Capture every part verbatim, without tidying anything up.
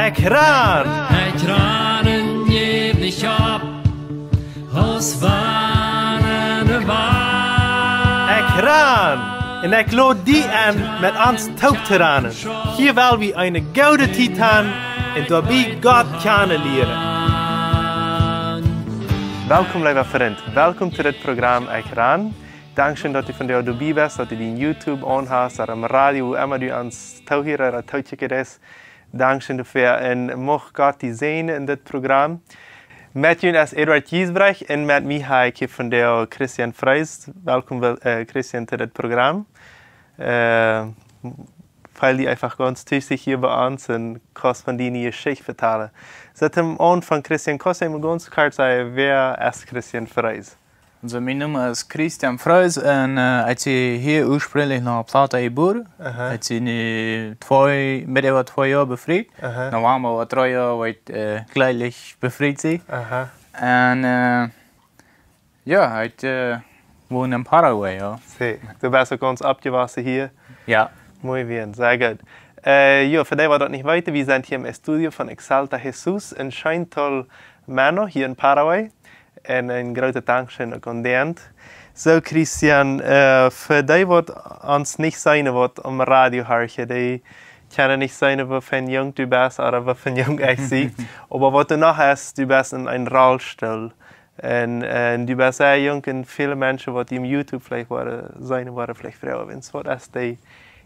Ekjran! Ekjran, jeff nich opp, aus wann de Welt. Ekjran! Un ekj lod die enn, met ons toop to ranen. Hia well wie eene goode Tiet han un doabie Gott kjanen lieren. Welkom, leewa Frint. Welkom to dit Program Ekjran. Dankscheen, daut du vondoag doabie best, daut du dien YouTube aun hast, ooda em Radio, wua emma du ons toohieren ooda tookjikjen deist. Dankscheen doafäa un mucht Gott die säajnen en dit Program. Met junt es Eduard Giesbrecht un met mie hab ekj hia vondoag Christian Freys. Welkom, wel-, äh, Christian, to dit Program. Äh, feel die eefach gaunz tus hia bie ons un kaust von diene Jeschicht vetalen. Soo, aum Aunfank, Christian, kaust du mol gaunz kort sajen, wäa es Christian Freys? Aulsoo, mien Nomen es Christian Freys un, äh, ekj sie hia uasprinjlich no Plata jebuaren. Aha. Ekj sie nu twee, met äwa twee Joa befriet. Aha. November woat dree Joa, woa ekj, äh, jlikj befriet sennen. Aha. Un, äh, jo, ekj, äh, won en Paraguay, jo. Sí, du best uk gaunz oppjewossen hia. Jo. Muy bien, sea goot. Äh, jo, fa dee, waut daut nich weeten, wie sent hia em Studio von Exalta Jesús en Scheintal, Mano, hia en Paraguay. Un een grootet Dankscheen uk aun dee. Soo, Christian, äh, fa dee, waut ons nich seenen, waut aum Radio horchen, dee kjennen nich seenen, woo fa een Jung du best, ooda woo fa een Jung ekj sie. Oba waut du noch hast, du best en een Rollstool. Un, äh, du best sea junk un väle Menschen, waut die em YouTube veleicht woaren seenen, woaren veleicht froagen, Mensch, waut es dee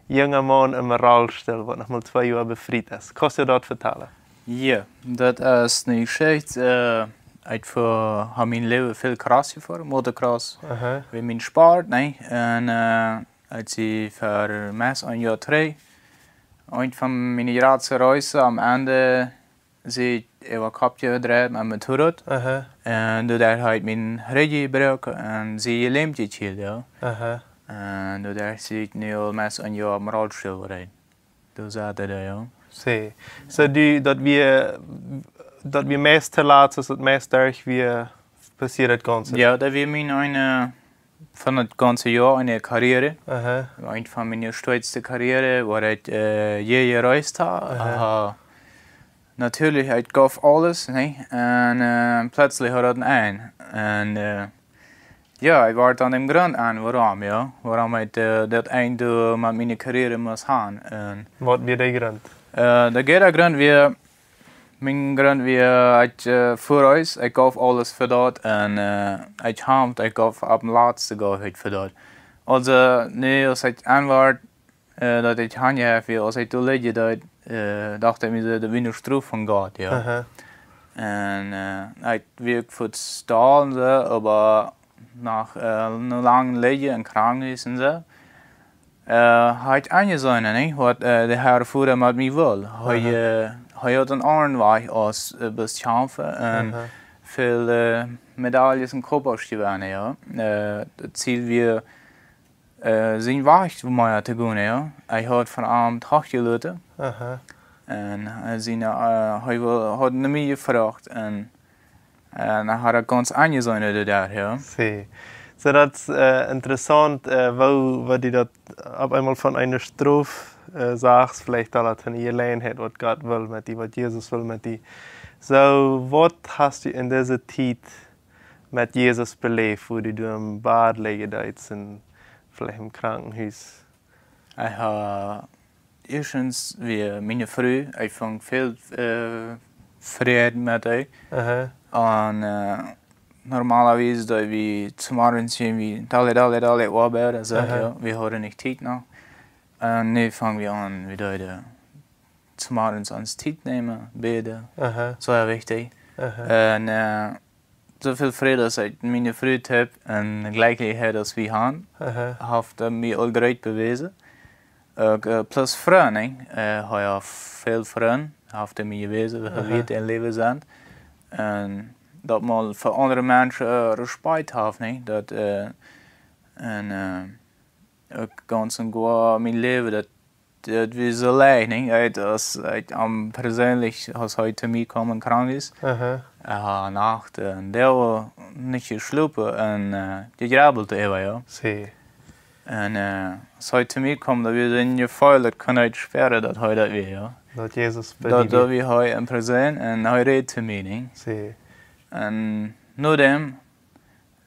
junga Maun em Rollstool, waut noch mau twee Joa befriet es? Kaust du daut vetalen? Jo, daut es eene Jeschicht, äh, ekj ha, hab mien Läwen väl Cross jefoaren, Motocross. Aha. Wia mien Sport, nä? Un, äh, ekj sie ver mea aus een Joa trigj, eent von miene jratste Reisen aum Enj, sie ekj äwa Kopp jedreit met mien Motorrad. Aha. Un doaderch hab ekj mien Rigj jebroaken un sie jelämt jekjrieen, jo. Aha. Un doaderch sie ekj nu aul mea aus een Joa aum Rollstool riden. Doa sat ekj doa, jo. Sí. Soo, du, daut wia, daut wia meist too lat, aus daut meist derch wia, passieed daut Gaunze? Jo, daut wia mien eene, von daut gaunze Joa eene Karriere. Aha. Eent von miene stoakste Karriere, wua ekj, äh, je jereist hab. Aha. Aha. Natürlich, ekj jeef aules, nä? Un, äh, pletslich haud daut een Enj. Un, äh, jo, ekj wort aun dän Grunt aun, wuarom, jo? Wuarom ekj, äh, daut Enj doa met miene Karriere must han. Un waut wia de Grunt? Äh, de jrata Grunt wia, mien Grunt wia, ekj, äh, foa rut, ekj jeef aules fa daut un, äh, ekj haud, ekj jeef opp daut latste jeef ekj fa daut. Aulsoo, nä, aus ekj aun wort, äh, daut ekj han jeef, aus ekj doa lidjen deed, äh, docht ekj mie soo, daut wia eene Strof von Gott, jo. Aha. Un, äh, ekj wia foats doll un soo, oba no, äh, no lang lidjen em Krankenhus un soo, äh, hab ekj enjeseenen, nä, waut, äh, de Herr fa met mie well. Hee, aha, äh, hee haud een aundren Wajch aus, äh, bloos kjamfen un, aha, väl, äh, Medailles un Copas jewonnen, jo. Äh, daut Ziel wia, äh, sien Wajch mea to gonen, jo. Hee haud von am Tag jeloten. Aha. Un, äh, sien, äh, hee wia, haud no mie jefroacht un, äh, dan haud ekj gaunz enjeseenen doa, jo. Sí. Soo, daut es, äh, interessaunt, äh, woo, woo du daut opp eemol von eene Strof, äh, sajchst, veleicht aul aus eene Jeläajenheit, waut Gott well met die, waut Jesus well met die. Soo, waut hast du en dise Tiet met Jesus beläft, wua du em Bad lidjen deist un veleicht em Krankenhus? Ekj hab, ieeschtens wia miene Fru, ekj funk väl, äh, Fräd met äa. Aha. Un, äh, normalerwies deed wie zemorjes ieescht wie dalle, dalle, dalle oabeiden, soo, aha, jo, wie hauden nich Tiet noch. Un nu funk wie aun, wie deeden zemorjes ons Tiet nämen, bäden. Aha. Sea wichtich. Aha. Un, äh, soo väl Fräd aus ekj miene Fru hab un Jlikjlichkjeit aus wie han, aha, haft hee mie aul jrod bewäsen. Uk, äh, plus Frind, äh, hee haud väl Frind, haft hee mie jewäsen, woo, aha, wiet em Läwen sent. Un daut mau fa aundre Menschen, äh, Respekt haben, nä? Daut, äh, un, äh, uk gaunz un goa mien Läwen, daut, daut wia soo leicht, nä? Ekj, aus ekj am perseenlich, aus hee to mie kjeem em Krankenhus, aha, äh, Nacht, äh, un Doag nich jeschlopen un, äh, jegrabbelt äwa, jo. Sí. Un, äh, aus hee to mie kjeem, daut wia een Jefeel, daut kunn ekj spieren, daut hee daut wia, jo. Daut Jesus bie Daut, die daut wia. Wia hee en Prison un hee räd to mie, nä? See. Un no däm,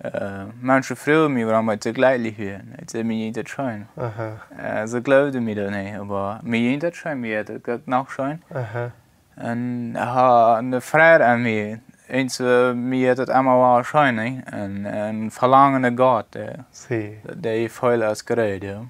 äh, Menschen fruagen mie, wuarom ekj soo jlekjlich wia. Ekj säd, mie jinkj daut scheen. Aha. Äh, see jleewden mie daut nich, oba mie jinkj daut scheen, mie haud daut noch scheen. Aha. Un ekj haud eene Freid aun mie. Eent, äh, mie haud daut emma wada scheen, nä? Un, un Velangen no Gott, äh, See. Daut dee väl aus Jreed, jo.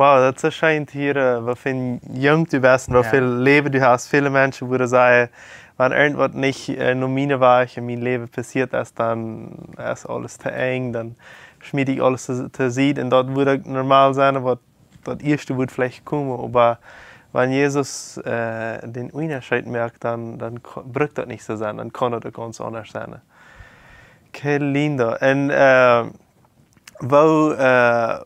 Wow, daut es soo scheen to hieren, äh, woo väl jung du best un woo Jo. väl Läwen du hast. Väle Menschen wudden sajen, wan irjentwaut nich, äh, no mienen Wajch en mien Läwen passieet es, dan es aules to enj, dan schmiet ekj aules to, to Sied. Un daut wudd uk normal sennen, waut daut ieeschte wudd veleicht komen, oba wan Jesus, äh, dän Unjascheet moakt, dan, dan ko-, bruckt daut nich soo sennen, dan kaun daut uk gaunz aundasch sennen. Qué lindo. Un, äh, woo, äh,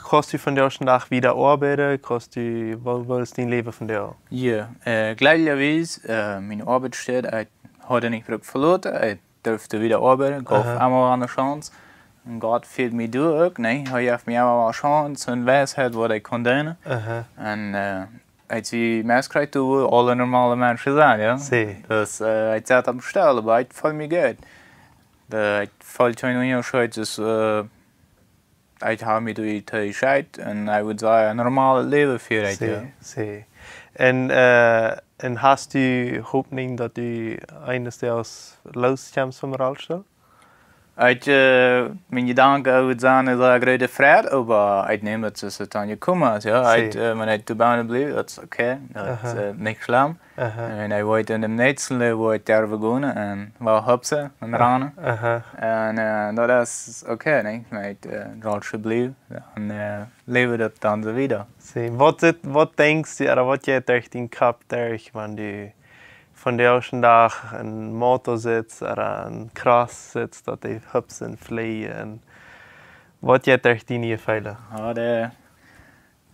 kaust du vondoag dän Dach wieda oabeiden? Kaust du, woo, woo es dien Läwen vondoag? Jo, äh, jlekjlicherweis, äh, miene Oabeit steit, ekj haud nich brukt veloten, ekj durft wieda oabeiden, gauf Aha. emma eene Chance. Un Gott fieed mie doa uk, nä? Hee jeef mie emma wada Chance un Weisheit, waut ekj kunn doonen. Aha. Un, äh, aus ekj mie kjrieech, woo aule normale Menschen sent, jo? See. Dus, äh, ekj saut opp Stell, oba ekj feeld mie goot. Daut, ekj feeld kjeen Unjascheet, dus, äh, ekj haud mie doa jescheit un ekj wudd sajen, een normalet Läwen fia ekj, See, jo. see. Un, äh, un hast du Hopninj, daut du eenes Doages loskommst vom Rollstool? Ekj, äh, mien Jedanken wudd sennen, es eene groote Freid, oba ekj näm daut, daut et dan jekomen es, jo. See. Ekj, äh, wan ekj doa bennen bliew, daut es okay, daut es, Aha. äh, nich schlemm. Aha. Un ekj weet, en däm näakjsten Läwen woa ekj doa gonen un woa hopsen un Aha. ranen. Aha. Un, äh, daut es okay, nä? Met, äh, Rollstool bliewen, dan, äh, läwen daut dan soo wieda. See, waut sit, waut denkjst du, ooda waut jeit derch dien Kopp derch, wan du vondoag dän Dach em Auto sitst ooda em Cross sitst, daut dee hopsen, fleajen, un waut jeit derch diene Jefeelen? Jo, de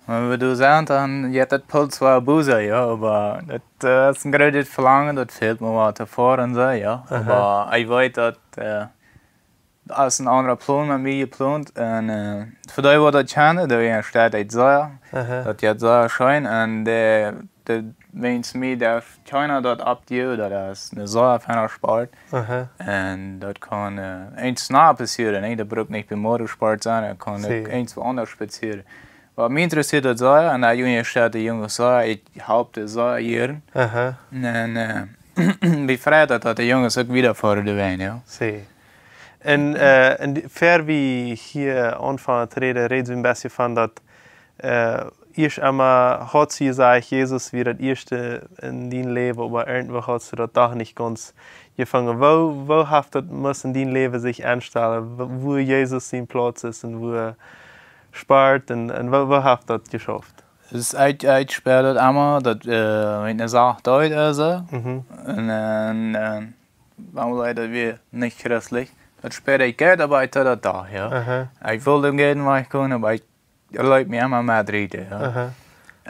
Wan wie doa sent, dan jeit daut Puls wada boosen, jo, oba daut, äh, es een grootet Velangen, daut fält mie waut to foaren, soo, jo. Aha. Oba ekj weet daut, äh, daut es een aundra Plon met mie jeplont. Un, äh, fa dee waut daut kjennen, daut es een Stoot, daut es sea, Aha. daut jeit sea scheen. Un de, de, wan mie daut kjeena daut oppjeft, daut es een sea feina Sport. Aha. Un daut kaun, äh, eent schneller passieren, nä? Daut bruckt nich bie Motorsport sennen, daut kaun See. uk eent wua aundasch passieren. Waut mie interessieet daut sea, un daut Jung, Stoot de Junges sea, ekj halp dee sea jieren. Aha. Un, äh, mie freit daut, daut de Junges uk wieda foaren doawäajen, jo. See. Un, äh, un die, ver wie hia aunfangen to räden, räd wie een bät von daut, äh, ieescht emol haud see jesajcht, Jesus wia daut ieeschte en dien Läwen, oba irjentwoo haud see daut doch nich gaunz jefungen. Woo, woo haft daut must en dien Läwen sikj enstalen, woo, woo Jesus sien Plauz es un woo Sport un, un woo, woo haft daut jeschauft? Dus ekj, ekj spieed daut emol, daut, äh, wan ekj eene Sach deed, aulsoo. Mhm. Un, äh, äh, wan wie leiden wia nich christlich. Daut spieed ekj goot, oba ekj deed daut doch, jo. Aha. Ekj wull dän gonen Wajch gonen, oba ekj leet mie emol met rieten, jo. Aha.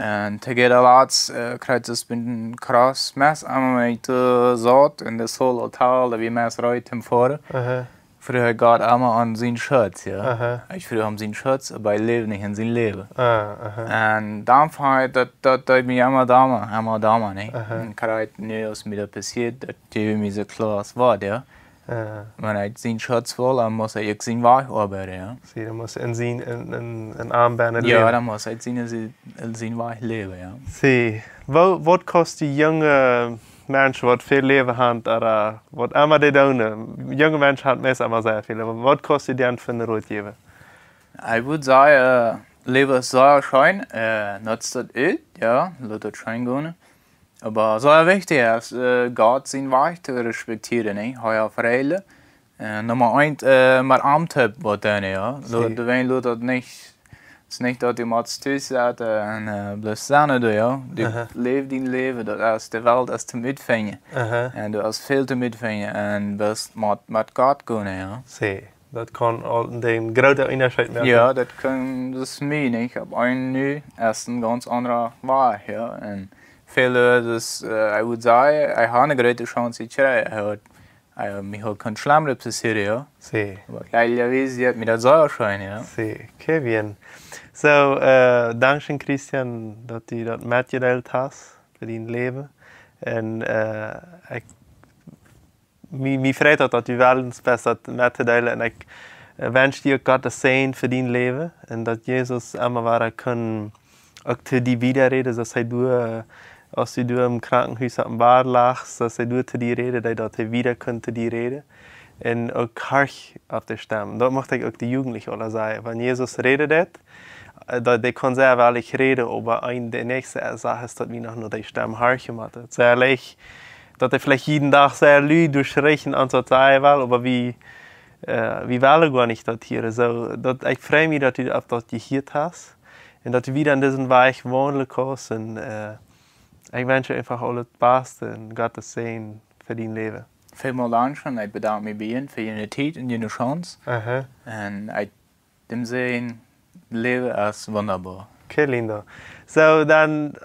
Un to goot latst, äh, kjrieech ekj biem Cross, meist emol wan ekj, äh, saut en de Soul Hotel, daut wia meist reed to foaren. Aha. Fruach ekj Gott emol om sienen Schutz, jo. Aha. Ekj fruach om sienen Schutz, oba ekj läwd nich en sien Läwen. Ah, aha. Un dan funk ekj daut, daut deed mie emol dolla, emol dolla, nä? Aha. Un krakjt nu, aus mie daut passieet, daut jeft mie soo kloa aus waut, jo. Aha. Wan ekj sienen Schutz well, dan mott ekj uk sienen Wajch oabeiden, jo. See, dan mott en sien, en, en, en Arm bennen Jo, läwen. dan mott ekj sienen, sien, sienen Wajch läwen, jo. See, woo, waut kaust du junge Menschen, waut väl Läwen haben, ooda waut emma dee doonen, äh, junge Menschen haben meist emma sea väl Läwen. Waut kaust du dän fa een Rot jäwen? Ekj wudd sajen, äh, Läwen es sea scheen, äh, nutzt daut ut, jo, lot daut scheen gonen. Oba sea wichtich es, äh, Gott sienen Wajch to respektieren, nä? Hee haft Reajlen. Äh, Numma eent, äh, met am toop waut doonen, jo. Lot, See. doawäajen lot daut nich, es nich daut du motst tus setten un, äh, bloos sennen doonen, jo. Du Aha. läwst dien Läwen, daut es, de Welt es toom utfinjen. Aha. Un du hast väl toom utfinjen un best met, met Gott gonen, jo. See, daut kaun aul een grooten Unjascheet moaken. Jo, daut kaun, daut es mie nich, opp eemol nu es een gaunz aundra Wajch, jo. Un väle, dus, äh, ekj wudd sajen, ekj haud eene groote Chance jekjräajen. Ekj haud, äh, mie haud kunt schlemret passieren, jo. See. Oba jlekjlicherweis jeit mie daut sea scheen, jo. See, qué bien. Soo, äh, dankscheen, Christian, daut du daut metjedeelt hast. fa dien Läwen. Un ekj, mie, mie freit daut, daut du wellens best daut mettodeelen. Un ekj wensch die uk Gott sienen Säajen fa dien Läwen. Un daut Jesus emma wada kunn uk to die wieda räden, soo aus hee doa, aus du doa em Krankenhus opp dien Bad lachst, soo aus hee doa to die räden deed, daut hee wieda kunn to die räden. Un uk horch opp de Stemm. Daut mucht ekj uk de Jugendliche aula sajen. Wan Jesus räden deed, daut, dee kunn sea woll räden, oba een, de näakjste Sach es, daut wie noch no dee Stemm horchen motten. Sea leicht, daut hee veleicht jieden Dach sea lud derchschrieejen un soo sajen well, oba wie, wie wellen goanich daut hieren. Soo, daut, ekj frei mie, daut du opp daut jehieet hast un daut du wieda en disen Wajch waundlen kaust. Un ekj wensch die eefach aulet Baste un Gott sienen Säajen fa dien Läwen. Välmol dankscheen. Ekj bedank mie bie junt fa june Tiet un june Chance. Un ekj, dän Säajen, Läwen es wundaboa. Qué lindo. Soo, dan,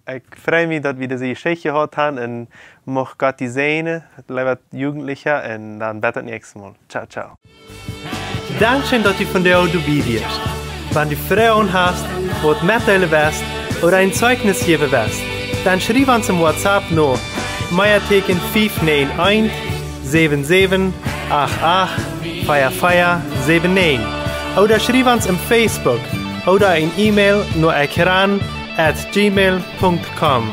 ekj frei mie, daut wie dise Jeschicht jehiat haben, un mucht Gott die säajnen, leewa Jugendlicha, un dan bat daut näakjste Mol. Ciao, ciao. Dankscheen, daut du vondoag doabie wieescht. Wan du Froagen hast, waut metdeelen west ooda een Zeichnis jäwen west, dan schriew ons em WhatsApp no Meateken fief näajen eent, säwen säwen, acht acht, vea vea, säwen näajen, ooda schriew ons em Facebook ooda een E-Mail no ekran at gmail punkt com.